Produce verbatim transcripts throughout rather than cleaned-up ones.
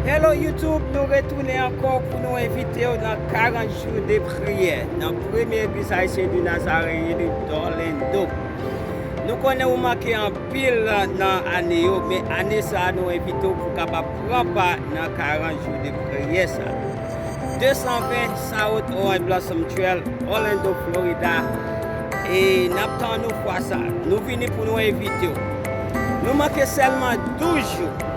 Hello YouTube, nou retounen ankò pou nou envite w nan karant jou de priyè nan Premye Egliz Ayisyen di Nazaren de Orlando. Nou konnen ou manke anpil nan ane yo, men ane sa a nou envite w pou kapab pran pa nan karant jou de priyè sa. De san ven South Orange Blossom Trail, Orlando, Florida. E n ap tann ou fwa sa. Nou vini pou nou envite w. Nou manke sèlman douz jou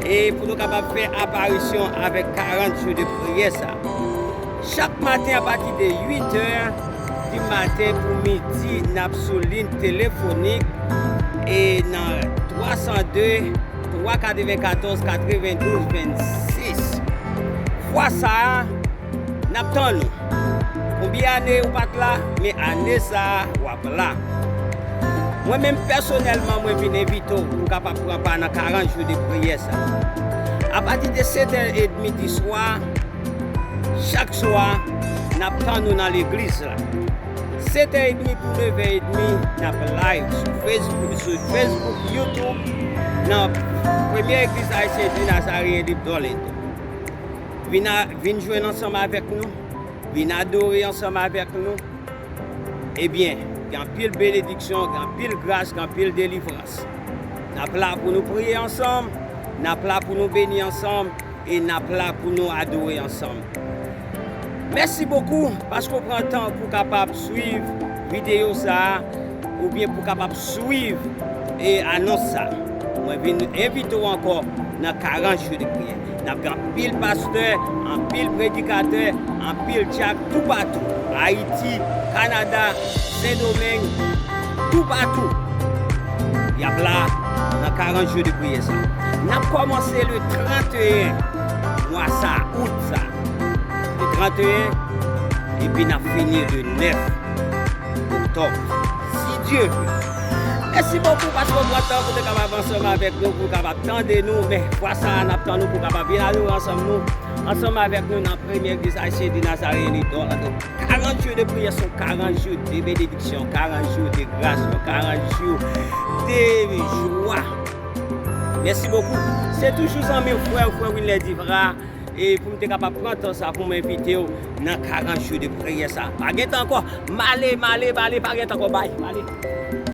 e pou nou kapab fè aparisyon avèk karant jou de priyè sa. Chak maten apati de uit è di maten pou midi, n ap sou liy telefonik e nan twa san de, twa katrevenkatòz, katrevendouz, vennsis. Fwa sa a, n ap tann ou. Konbyen ane ou pa t la, men ane sa a, w ap la. Mwen menm pèsonèlman, mwen vin envite w pou w kapab pran pa nan karant jou de priyè sa. Apati de sèt è edmi di swa, chak swa, n ap tann ou nan legliz la. Sèt è edmi pou nèf è edmi, n ap live sou Facebook, sou Facebook, YouTube, nan Premye Egliz Ayisyen di Nazaren de Orlando. Vin, a, vin jwenn ansanm avèk nou, vin adore ansanm avèk nou. Ebyen, gen anpil benediksyon, gen anpil gras, gen anpil delivrans. N ap la pou nou priye ansanm, n ap la pou nou beni ansanm, e n ap la pou nou adore ansanm. Mèsi bokou paske w pran tan pou w kapab swiv videyo sa a, oubyen pou w kapab swiv e anons sa. Mwen vin envite w ankò nan karant jou de priyè. N ap gen anpil pastè, anpil predikatè, anpil dyak toupatou. Ayiti, Kanada, Sendomeng, toupatou. Y ap la nan karant jou de priyè sa. N ap kòmanse le trannteyen mwa sa, out sa. Le trannteyen, epi n ap fini le nèf oktòb. Si Dye vle. Mèsi bokou paske w pran tan pou te kapab ansanm avèk nou, pou w kapab tande nou. Men fwa sa a, n ap tann ou pou w kapab vin adore ansanm nou, ansanm avèk nou nan Premye Egliz Ayisyen de Nazaren de Orlando. Karant jou de priyè se yon karant jou de benediksyon, karant jou de gras, yon karant jou de jwa. Mèsi bokou. Se toujou zanmi w, frè w, frè Wilner Divra. E pou m te kapab pran tan sa pou m envite w nan karant jou de priyè sa. Pa gen tan ankò. M ale, m ale, m ale, pa gen tan ankò. Bay, m ale.